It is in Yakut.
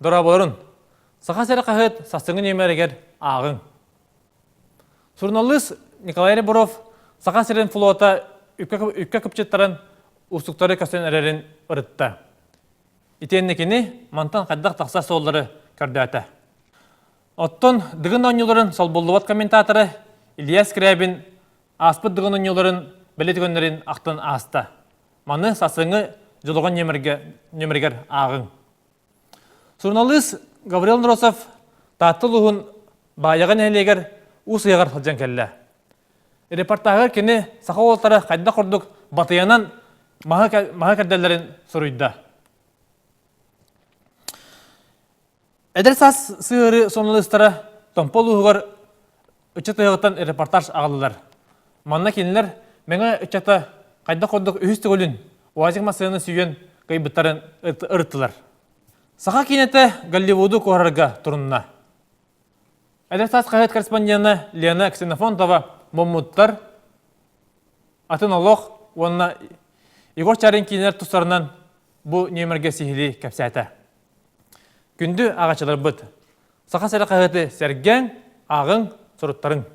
Дорооболорун! Саха сирэ хаһыат сарсыҥҥы нүөмэригэр ааҕыҥ. Суруналыыс Николай Ребров Саха сирин флота үпкэ кыпчыттаран уустуктары көрсөн эрэрин ырытта. Итиэннэ кини мантан хайдах тахсар суоллары көрдөөтө. Оттон Дыгын оонньууларын солбуллубат комментатора Илья Скрябин ааспыт Дыгын оонньууларын бэлиэ түгэннэрин ахтан ааста. Маны сарсыҥҥы дьолоҕон нүөмэригэр ааҕыҥ. Суруналыыс Гаврил Андросов Таатта улууһун Баайаҕа нэһилиэгэр Уус Ыйаҕар сылдьан кэллэ. Репортажыгар кини саха уолаттара хайдах курдук батыйанан маһы кэрдэллэрин суруйда. Эдэр саас сыһыары суруналыыстара Томпо улууһугар ыччат ыһыаҕыттан репортаж аҕаллылар. Манна кинилэр Мэҥэ ыччата хайдах курдук үһүс төгүлүн УАЗик массыынаны сүүйэн кыайбыттарын ырыттылар. Саха киинэтэ Голливуду куоһарарга турунна. Эдэр саас хаһыат корреспондена Лена Ксенофонтова муммуттар, атын олох уонна Егор Чарин киинэлэр тустарынан бу нүөмэргэ сиһилии кэпсээтэ. Күндү ааҕааччыларбыт, Саха сирэ хаһыаты сэргээҥ, ааҕыҥ, суруттарыҥ.